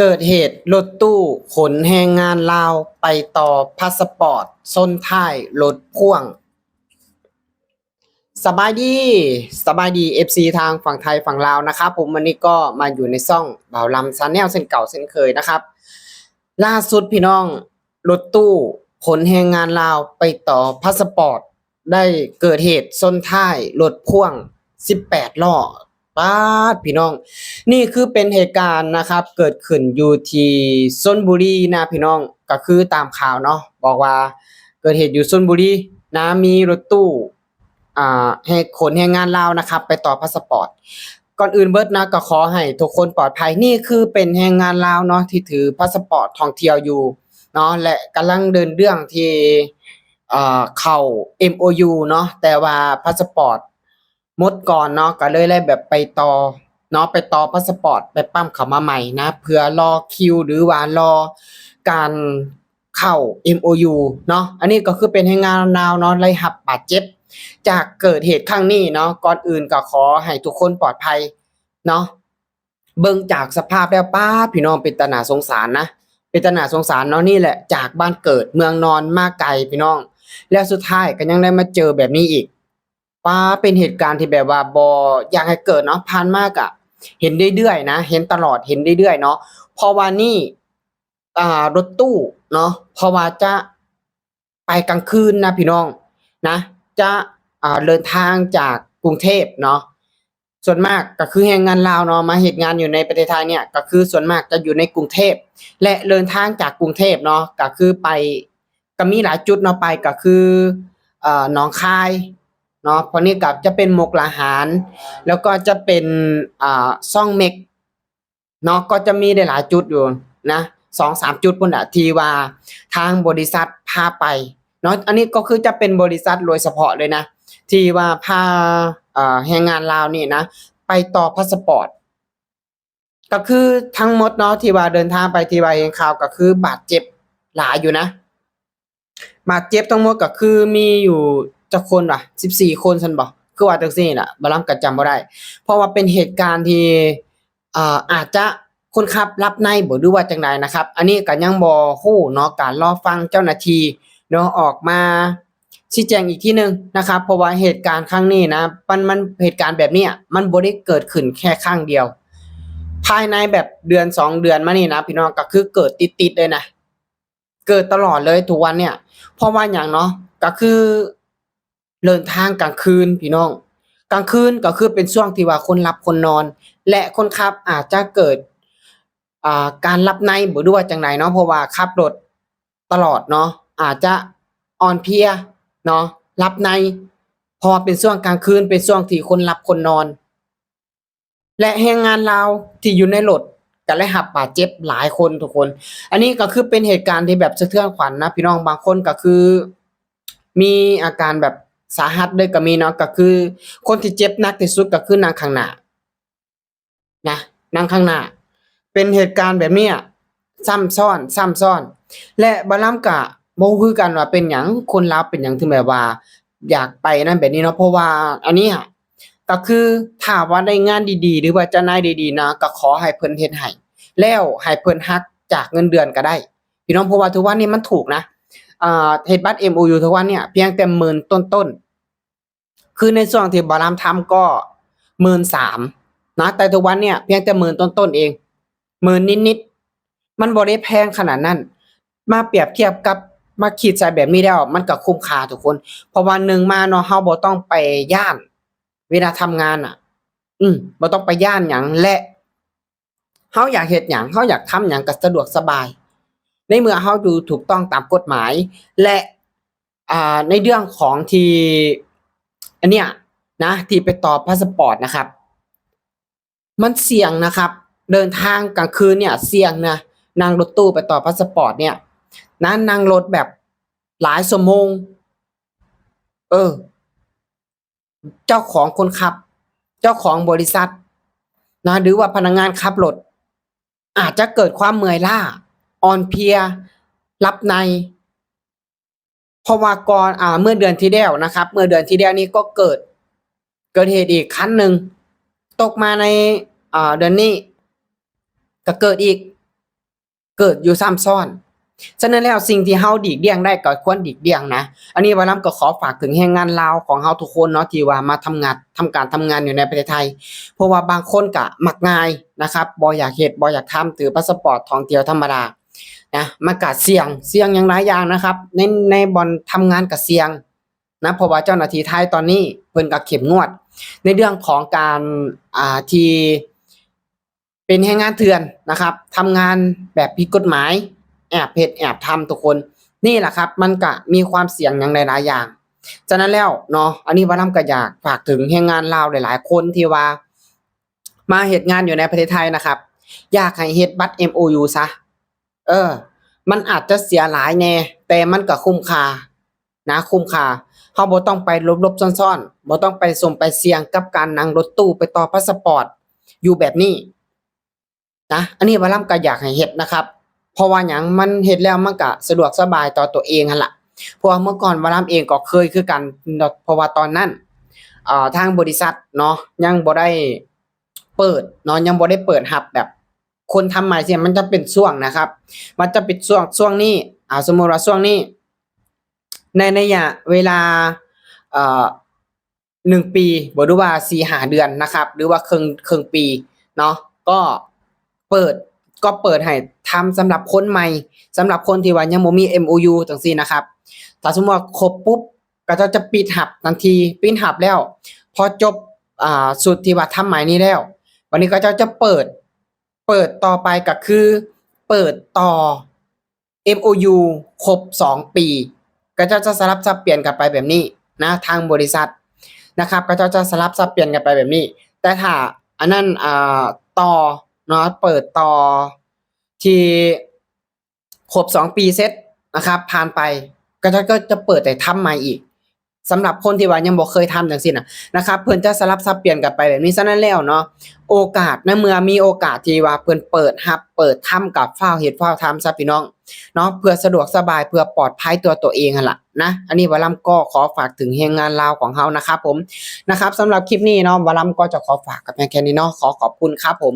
ເກີດເຫດລົດຕູ້ຂົນແຮງງານລາວໄປຕໍ່ພາສະປອດຊົນທ້າຍລົດພ່ວງ. ສະບາຍດີ, ສະບາຍດີ ເອັຟຊີ ທາງຝັ່ງໄທຝັ່ງລາວນະຄັບຜົມ. ວັນນີ້ກໍມາຢູ່ໃນຊ່ອງບ່າວລຳ Channel ເຊັ່ນເກົ່າເຊັ່ນເຄີຍນະຄັບ. ລ່າສຸດພີ່ນ້ອງ, ລົດຕູ້ຂົນແຮງງານລາວໄປຕໍ່ພາສະປອດ ໄດ້ເກີດເຫດຊົນທ້າຍລົດພ່ວງສິບແປດລໍ້. ປາດ ພີ່ນ້ອງ, ນີ້ຄືເປັນເຫດການນະຄັບ ເກີດຂຶ້ນຢູ່ທີ່ຊົນບູລີນະພີ່ນ້ອງ. ກໍຄືຕາມຂ່າວເນາະ ບອກວ່າເກີດເຫດຢູ່ຊົນບູລີນະ, ມີລົດຕູ້ ອ່າ ແຮງ ຂົນແຮງງານລາວນະຄັບ ໄປຕໍ່ພາສະປອດ. ກ່ອນອື່ນເບິດນະ ກໍຂໍໃຫ້ທຸກຄົນປອດໄພ. ນີ້ຄືເປັນແຮງງານລາວເນາະ ທີ່ຖືພາສະປອດທ່ອງທ່ຽວຢູ່ເນາະ ແລະ ກຳລັງເດີນເລື່ອງທີ່ ເອີ ເຂົ້າ ເອັມໂອຢູ ເນາະ, ແຕ່ວ່າພາສະປອດໝົດກ່ອນເນາະ ກໍເລີຍໄດ້ແບບໄປຕໍ່ເນາະ, ໄປຕໍ່ພາສະປອດ ໄປປ້ຳເຂົ້າມາໃໝ່ນະ ເພື່ອລໍຄິວ ຫຼືວ່າລໍການເຂົ້າ ເອັມໂອຢູ ເນາະ. ອັນນີ້ກໍຄືເປັນແຮງງານລາວເນາະ ໄດ້ຮັບບາດເຈັບຈາກເກີດເຫດຄັ້ງນີ້ເນາະ. ກ່ອນອື່ນກໍຂໍໃຫ້ທຸກຄົນປອດໄພເນາະ. ເບິ່ງຈາກສະພາບແລ້ວ ປາດ ພີ່ນ້ອງ ເປັນຕາໜ້າສົງສານນະ, ເປັນຕາໜ້າສົງສານເນາະ. ນີ້ແຫຼະ ຈາກບ້ານເກີດເມືອງນອນມາໄກພີ່ນ້ອງ, ແລ້ວສຸດທ້າຍກໍຍັງໄດ້ມາເຈີແບບນີ້ອີກ. ປາດ ເປັນເຫດການທີ່ແບບວ່າບໍ່ຢາກໃຫ້ເກີດເນາະ. ຜ່ານມາກະເຫັນເລື້ອຍໆນະ, ເຫັນຕະຫຼອດ ເຫັນເລື້ອຍໆເນາະ. ເພາະວ່ານີ້ ອ່າ ລົດຕູ້ເນາະ ເພາະວ່າຈະໄປກາງຄືນນະພີ່ນ້ອງນະ, ຈະ ອ່າ ເດີນທາງຈາກກຸງເທບເນາະ. ສ່ວນມາກກໍຄືແຮງງານລາວເນາະ ມາເຮັດງານຢູ່ໃນປະເທດໄທເນຍ ກໍຄືສ່ວນມາກຈະຢູ່ໃນກຸງເທບ ແລະ ເດີນທາງຈາກກຸງເທບເນາະ ກໍຄືໄປ ກໍມີຫຼາຍຈຸດເນາະ ໄປກໍຄື ເອີ ໜອງຄາຍເນາະ, ພວກນີ້ກໍຈະເປັນມົກດາຫານ ແລ້ວກໍຈະເປັນ ອ່າ ຊ່ອງເມັກ ເນາະ, ກໍຈະມີໄດ້ຫຼາຍຈຸດຢູ່ນະ ສອງສາມຈຸດພຸ້ນນະ ທີ່ວ່າທາງບໍລິສັດພາໄປເນາະ. ອັນນີ້ກໍຄືຈະເປັນບໍລິສັດໂດຍສະເພາະເລີຍນະ ທີ່ວ່າພາ ເອີ ແຮງງານລາວນີ້ນະ ໄປຕໍ່ພາສະປອດ. ກໍຄືທັງໝົດເນາະ ທີ່ວ່າເດີນທາງໄປ ທີ່ວ່າເຫັນຂ່າວ ກໍຄືບາດເຈັບຫຼາຍຢູ່ນະ. ບາດເຈັບທັງໝົດກໍຄືມີຢູ່ຈັກຄົນວະ ສິບສີ່ຄົນຊັ້ນບໍ ຄືວ່າຈັ່ງຊີ້ລະ ບ່າວລຳກໍຈຳບໍ່ໄດ້ ເພາະວ່າເປັນເຫດການທີ່ ເອີ ອາດຈະຄົນຂັບຫຼັບໃນບໍ ຫຼືວ່າຈັ່ງໃດນະຄັບ. ອັນນີ້ກໍຍັງບໍ່ຮູ້ເນາະ ກໍລໍຟັງເຈົ້າໜ້າທີ່ເນາະ ອອກມາຊີ້ແຈງອີກທີໜຶ່ງນະຄັບ ເພາະວ່າເຫດການຄັ້ງນີ້ນະ ມັນ ມັນ ເຫດການແບບເນີ້ຍ ມັນບໍ່ໄດ້ເກີດຂຶ້ນແຄ່ຄັ້ງດຽວ ພາຍໃນແບບເດືອນສອງເດືອນມານີ້ນະ ພີ່ນ້ອງ ກໍຄືເກີດຕິດໆເລີຍນະ. ເກີດຕະຫຼອດເລີຍທຸກວັນເນີ້ຍ. ເພາະວ່າຫຍັງເນາະ? ກໍຄືເດີນທາງກາງຄືນພີ່ນ້ອງ, ກາງຄືນກໍຄືເປັນຊ່ວງທີ່ວ່າຄົນຫຼັບຄົນນອນ ແລະ ຄົນຂັບອາດຈະເກີດ ອ່າ ການຫຼັບໃນບໍ່ຮູ້ວ່າຈັ່ງໃດເນາະ, ເພາະວ່າຂັບລົດຕະຫຼອດເນາະ, ອາດຈະອ່ອນເພຍເນາະ, ຫຼັບໃນ, ເພາະວ່າເປັນຊ່ວງກາງຄືນ, ເປັນຊ່ວງທີ່ຄົນຫຼັບຄົນນອນ. ແລະ ແຮງງານລາວທີ່ຢູ່ໃນລົດກໍໄດ້ຮັບບາດເຈັບຫຼາຍຄົນທຸກຄົນ. ອັນນີ້ກໍຄືເປັນເຫດການທີ່ແບບສະເທືອນຂວັນນະພີ່ນ້ອງ, ບາງຄົນກໍຄືມີອາການແບບສາຫັດເລີຍກໍມີເນາະ, ກໍຄືຄົນທີ່ເຈັບໜັກທີ່ສຸດກໍຄືນັ່ງຂ້າງໜ້ານະ, ນັ່ງຂ້າງໜ້າ. ເປັນເຫດການແບບເນີ້ຍ ຊ້ຳຊ້ອນ ຊ້ຳຊ້ອນ ແລະ ບ່າວລຳກະບໍ່ຮູ້ຄືກັນວ່າເປັນຫຍັງ ຄົນລາວເປັນຫຍັງເຖິງແບບວ່າຢາກໄປນັ້ນແບບນີ້ເນາະ, ເພາະວ່າອັນເນີ້ຍກໍຄືຖ້າວ່າໄດ້ງານດີໆ ຫຼືວ່າເຈົ້ານາຍດີໆນະ ກໍຂໍໃຫ້ເພິ່ນເຮັດໃຫ້ ແລ້ວໃຫ້ເພິ່ນຫັກຈາກເງິນເດືອນກໍໄດ້ພີ່ນ້ອງ, ເພາະວ່າທຸກວັນນີ້ມັນຖືກນະ, ອ່າ ເຮັດບັດເອັມໂອຢູທຸກວັນເນີ້ຍພຽງແຕ່ໝື່ນຕົ້ນໆ ຄືໃນຊ່ວງທີ່ບ່າວລຳທຳກໍໝື່ນສາມນະ, ແຕ່ທຸກວັນເນີ້ຍພຽງແຕ່ໝື່ນຕົ້ນໆເອງ, ໝື່ນນິດໆ, ມັນບໍ່ໄດ້ແພງຂະໜາດນັ້ນ. ມາປຽບທຽບກັບ ມາຄິດໃສ່ແບບນີ້ແລ້ວ ມັນກໍຄຸ້ມຄ່າທຸກຄົນ, ເພາະວ່າໜຶ່ງມາເນາະ ເຮົາບໍ່ຕ້ອງໄປຢ້ານເວລາທຳງານນະ, ອືມ ບໍ່ຕ້ອງໄປຢ້ານຫຍັງ ແລະ ເຮົາຢາກເຮັດຫຍັງ ເຮົາຢາກທຳຫຍັງກໍສະດວກສະບາຍ ໃນເມື່ອເຮົາຢູ່ຖືກຕ້ອງຕາມກົດໝາຍ ແລະ ອ່າ ໃນເລື່ອງຂອງທີ່ ອັນເນີ້ຍນະ ທີ່ໄປຕໍ່ພາສະປອດນະຄັບ ມັນສ່ຽງນະຄັບ, ເດີນທາງກາງຄືນເນີ້ຍສ່ຽງນະ, ນັ່ງລົດຕູ້ໄປຕໍ່ພາສະປອດເນີ້ຍນະ ນັ່ງລົດແບບຫຼາຍຊົ່ວໂມງ ເອີ ເຈົ້າຂອງຄົນຂັບ, ເຈົ້າຂອງບໍລິສັດນະ ຫຼືວ່າພະນັກງານຂັບລົດ ອາດຈະເກີດຄວາມເມື່ອຍລ້າ, ອ່ອນເພຍ, ຫຼັບໃນ. ເພາະວ່າກ່ອນ ອ່າ ເມື່ອເດືອນທີ່ແລ້ວນະຄັບ, ເມື່ອເດືອນທີ່ແລ້ວນີ້ກໍເກີດ ເກີດເຫດອີກຄັນໜຶ່ງ, ຕົກມາໃນ ອ່າ ເດືອນນີ້ກໍເກີດອີກ. ເກີດຢູ່ຊ້ຳຊ້ອນ. ສະນັ້ນແລ້ວ ສິ່ງທີ່ເຮົາຫຼີກລ່ຽງໄດ້ກໍຄວນຫຼີກລ່ຽງນະ. ອັນນີ້ວາລຳກໍຂໍຝາກເຖິງແຮງງານລາວຂອງເຮົາທຸກຄົນເນາະ ທີ່ວ່າມາທຳງານ ທຳການທຳງານຢູ່ໃນປະເທດໄທ, ເພາະວ່າບາງຄົນກະມັກງ່າຍນະຄັບ ບໍ່ຢາກເຮັດ ບໍ່ຢາກທຳ ຖືພາສະປອດທ່ອງທ່ຽວທຳມະດານະ. ມັນກະສ່ຽງ ສ່ຽງຫຍັງຫຼາຍຢ່າງນະຄັບ ໃນ ໃນບ່ອນທຳງານກະສ່ຽງນະ ເພາະວ່າເຈົ້າໜ້າທີ່ໄທຕອນນີ້ເພິ່ນກະເຂັ້ມງວດໃນເລື່ອງຂອງການ ອ່າ ທີ່ ເປັນແຮງງານເຖື່ອນນະຄັບ ທຳງານແບບຜິດກົດໝາຍ ແອບເຮັດແອບທຳທຸກຄົນ. ນີ້ລະຄັບ ມັນກະມີຄວາມສ່ຽງຫຍັງຫຼາຍໆຢ່າງ. ສະນັ້ນແລ້ວເນາະ ອັນນີ້ວາລຳກະຢາກຝາກເຖິງແຮງງານລາວຫຼາຍໆຄົນທີ່ວ່າມາເຮັດງານຢູ່ໃນປະເທດໄທນະຄັບ ຢາກໃຫ້ເຮັດບັດເອັມໂອຢູຊະ. ເອີ ມັນອາດຈະເສຍຫຼາຍແດ່ ແຕ່ມັນກະຄຸ້ມຄ່ານະ ຄຸ້ມຄ່າ. ເຮົາບໍ່ຕ້ອງໄປຫຼົບໆຊ້ອນໆ ບໍ່ຕ້ອງໄປສົມໄປສ່ຽງກັບການນັ່ງລົດຕູ້ໄປຕໍ່ພາສະປອດຢູ່ແບບນີ້ນະ. ອັນນີ້ວາລຳກະຢາກໃຫ້ເຮັດນະຄັບ ເພາະວ່າຫຍັງ ມັນເຮັດແລ້ວມັນກະສະດວກສະບາຍຕໍ່ຕົວເອງຫັ້ນລະ. ເພາະວ່າເມື່ອກ່ອນວາລຳເອງກໍເຄີຍຄືກັນເນາະ ເພາະວ່າຕອນນັ້ນ ເອີ ທາງບໍລິສັດເນາະ ຍັງບໍ່ໄດ້ເປີດເນາະ ຍັງບໍ່ໄດ້ເປີດຮັບແບບຄົນທຳໃໝ່ຊີ້ ມັນຈະເປັນຊ່ວງນະຄັບ ມັນຈະເປັນຊ່ວງ ຊ່ວງນີ້ ອ່າ ສົມມຸດວ່າຊ່ວງນີ້ ໃນໄລຍະເວລາ ເອີ ໜຶ່ງປີບໍ ຫຼືວ່າສີ່ຫ້າເດືອນນະຄັບ ຫຼືວ່າເຄິ່ງ ເຄິ່ງປີເນາະ ກໍເປີດ ກໍເປີດໃຫ້ທຳສຳລັບຄົນໃໝ່ ສຳລັບຄົນທີ່ວ່າຍັງບໍ່ມີເອັມໂອຢູຈັ່ງຊີ້ນະຄັບ. ຖ້າສົມມຸດວ່າຄົບປຸບ ເຂົາເຈົ້າຈະປິດຮັບທັນທີ ປິດຮັບແລ້ວ ພໍຈົບ ອ່າ ຊຸດທີ່ວ່າທຳໃໝ່ນີ້ແລ້ວ ບາດນີ້ເຂົາເຈົ້າຈະເປີດ ເປີດຕໍ່ໄປກໍຄືເປີດຕໍ່ ເອັມໂອຢູຄົບສອງປີ ເຂົາເຈົ້າຈະສະຫຼັບສັບປ່ຽນກັນໄປແບບນີ້ນະ ທາງບໍລິສັດນະຄັບ ເຂົາເຈົ້າຈະສະຫຼັບສັບປ່ຽນກັນໄປແບບນີ້. ແຕ່ຖ້າອັນນັ້ນ ອ່າ ຕໍ່ເນາະ ເປີດຕໍ່ທີ່ຄົບສອງປີເສັດນະຄັບ ຜ່ານໄປ ເຂົາເຈົ້າກໍຈະເປີດໃຫ້ທຳໃໝ່ອີກ. ສຳລັບຄົນທີ່ວ່າຍັງບໍ່ເຄີຍທຳຈັ່ງຊີ້ນະ ນະຄັບ ເພິ່ນຈະສະຫຼັບສັບປ່ຽນກັນໄປແບບນີ້. ສະນັ້ນແລ້ວເນາະ ໂອກາດ ໃນເມື່ອມີໂອກາດທີ່ວ່າເພິ່ນເປີດຮັບ ເປີດທຳ ກໍຟ້າວເຮັດຟ້າວທຳຊະພີ່ນ້ອງເນາະ ເພື່ອສະດວກສະບາຍ ເພື່ອປອດໄພຕົວໂຕເອງຫັ້ນລະນະ. ອັນນີ້ວາລຳກໍຂໍຝາກເຖິງແຮງງານລາວຂອງເຮົານະຄັບຜົມ ນະຄັບ. ສຳລັບຄລິບນີ້ເນາະ ວາລຳກໍຈະຂໍຝາກກັນພຽງແຄ່ນີ້ເນາະ ຂໍຂອບຄຸນຄັບຜົມ.